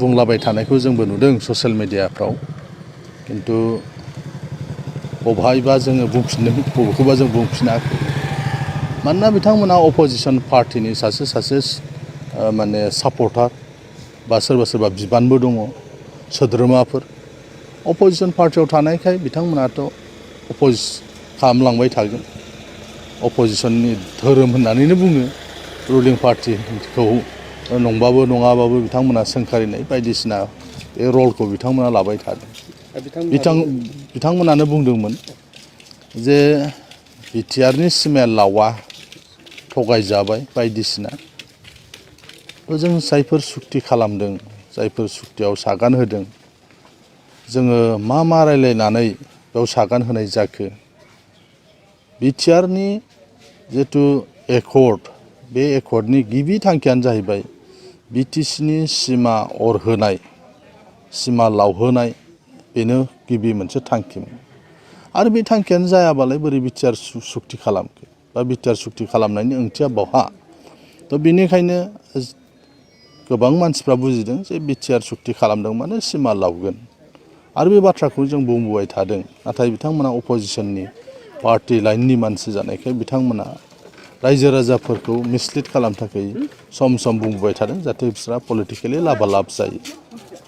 बुंलाबाय थानायखौ जोंबो नुदों ससियेल मिडियाफ्राव किन्तु बबेहायबा जोङो बुंफिनदों बबेखौबा जों बुंफिनाखै मानोना बिथांमोना अपोजिसन पार्टिनि सासे माने सापर्टार बा सोरबा बिबानबो दङ सोद्रोमाफोर अपोजिसन पार्टियाव थानायखाय बिथांमोनाथ' अपोज खालामलांबाय थागोन अपोजिसननि धोरोम होननानैनो बुङो रुलिं पार्टिखौ नंबाबो नङाबाबो बिथांमोना सोंखारिनाय बायदिसिना बे रलखौ बिथांमोना लाबाय थादों बिथांमोनानो बुंदोंमोन जे बिटिआरनि सिमाया लावा थगायजाबाय बायदिसिना जों जायफोर सुक्ति खालामदों जायफोर सुक्तियाव सागान होदों जोङो मा रायलायनानै बेयाव सागान होनाय जाखो बिटिआरनि जितु एकर्ड बे एकर्डनि गिबि थांखियानो जाहैबाय बिटिसिनि सिमा अरहोनाय सिमा लावहोनाय बेनो गिबि मोनसे थांखिमोन आरो बे थांखियानो जायाबालाय बोरै बिटिआर सुक्ति खालामखो बा बिटिआर सुक्ति खालामनायनि ओंथिया बहा थ' बेनिखायनो गोबां मानसिफ्रा बुजिदों जे बिटिआर सुक्ति खालामदों माने सिमा लावगोन आरो बे बाथ्राखौ जों बुंबोबाय थादों नाथाय बिथांमोना अपोजिसननि पार्टि लाइननि मानसि जानायखाय बिथांमोना रायजो राजाफोरखौ मिसलिड खालामनो थाखाय सम बुंबोबाय थादों जाहाथे बिसोरा पलिटिकेलि लाबालाब जायो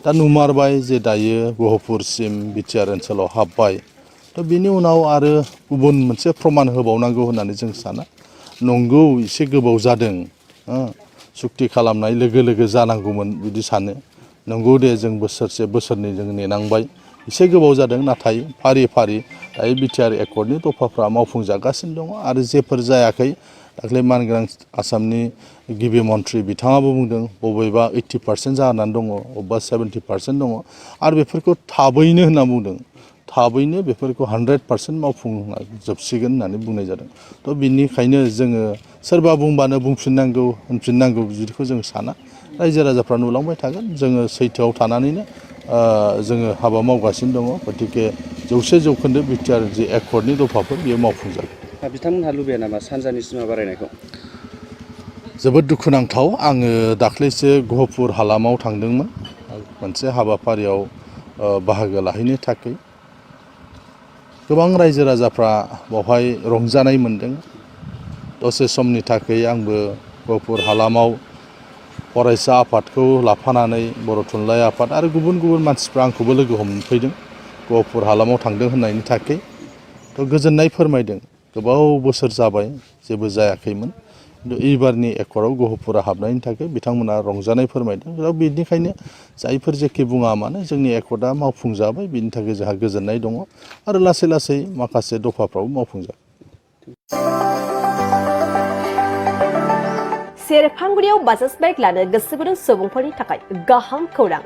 दा नुमारबाय जे दायो गहपुरसिम बिटिआर ओनसोलाव हाबबाय थ' बिनि उनाव आरो गुबुन मोनसे प्रमान होबावनांगौ होननानै जों साना नंगौ एसे गोबाव जादों सुक्ति खालामनाय लोगो जानांगौमोन बिदि सानो नंगौ दे जों बोसोरसे बोसोरनै जों नेनांबाय एसे गोबाव जादों नाथाय फारि दायो बिटिआर एकर्डनि दफाफ्रा मावफुंजागासिनो दङ आरो जेफोर जायाखै दाख्लै मानगोनां आसामनि गिबि मन्थ्रि बिथाङाबो बुंदों बबेबा 80% जानानै दङ बबेबा 70% दङ आरो बेफोरखौ थाबैनो होनना बुंदों थाबैनो बेफोरखौ 100% मावफुंजोबसिगोन होननानै बुंनाय जादों थ' बिनिखायनो जोङो सोरबा बुंबानो बुंफिननांगौ होनफिननांगौ बिदिखौ जों साना रायजो राजाफ्रा नुलांबाय थागोन जोङो सैथोआव थानानैनो जोङो हाबा मावगासिनो दङ गतिके 100% बिटिआर जि एकर्डनि दफाफोर बेयो मावफुंजागोन बिथांमोनहा लुबैया नामा सानजानि सिमा बारायनायखौ जोबोद दुखुनांथाव आङो दाख्लैसो गहपुर हालामाव थांदोंमोन मोनसे हाबाफारियाव बाहागो लाहैनो थाखाय गोबां रायजो राजाफ्रा बेवहाय रंजानाय मोन्दों दसे समनि थाखाय आंबो गहपुर हालामाव फरायसा आफादखौ लाफानानै बर' थुनलाइ आफाद आरो गुबुन मानसिफ्रा आंखौबो लोगो हमफैदों गहपुर हालामाव थांदों होननायनि थाखाय थ' गोजोननाय फोरमायदों गोबाव बोसोर जाबाय जेबो जायाखैमोन खिन्थु एबारनि एकर्डआव गहपुरा हाबनायनि थाखाय बिथांमोना रंजानाय फोरमायदों दा बेनिखायनो जायफोर जेखि बुङा मानो जोंनि एकर्डआ मावफुंजाबाय बिनि थाखाय जोंहा गोजोननाय दङ आरो लासै माखासे दफाफ्राव मावफुंजाबाय सेरफांगुरियाव बाजाज बाइक लानो गोसो गुदुं सुबुंफोरनि थाखाय गाहाम खौरां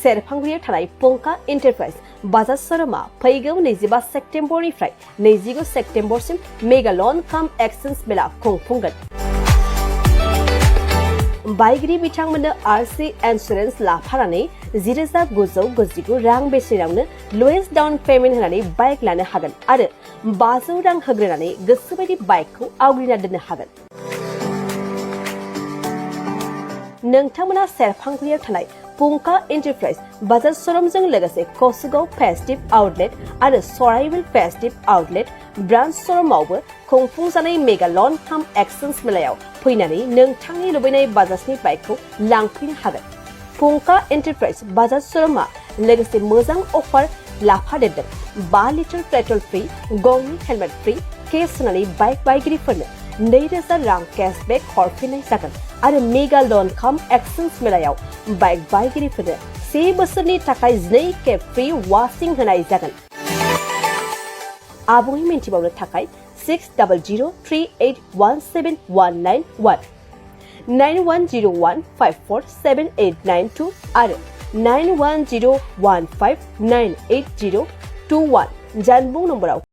सेरफांगुरियाव थानाय पंका एन्टारप्राइज बाजाज शोरूमा फैगौ 25 सेप्तेम्बरनिफ्राय 29 सेप्तेम्बरसिम मेगा लन काम एक्सचेन्ज मेला खुंफुंगोन बायगिरि बिथांमोननो आरसि इन्सुरेन्स लाफानानै 10,999 रां बेसेनावनो लवेस्ट डाउन पेमेन्ट होनानै बाइक लानो हागोन आरो 500 रां होग्रोनानै गोसोबायदि बाइकखौ आवग्रिना दोननो हागोन नोंथांमोना सेरफांगुरियाव थानाय पंका एन्टारप्राइज बाजाज शोरूमजों लोगोसे कसुगाव फेस्टिभ आउटलेट आरो सराइबिल फेस्टिभ आउटलेट ब्रान्च शोरूमावबो खुंफुंजानाय मेगा लन काम एक्सचेन्ज मेलायाव फैनानै नोंथांनि लुबैनाय बाजाजनि बाइकखौ लांफैनो हागोन पंका एन्टारप्राइज बाजाज शोरूमा लोगोसे मोजां अफार लाफादेरदों 5 लिटार पेट्रल फ्रि गंनि हेलमेट फ्रि केस होनानै बाइक बायगिरिफोरनो 2,000 रां केशबेक हरफिननाय जागोन आरो मेगा लन काम एक्सचेन्ज मेलायाव बाइक बायगिरिफोरनो 1 बोसोरनि थाखाय 2 खेब फ्रि वाशिं होनाय जागोन आबुङै मिन्थिबावनो थाखाय 6003817191 9101547892 आरो 9101598021 जानबुं नम्बराव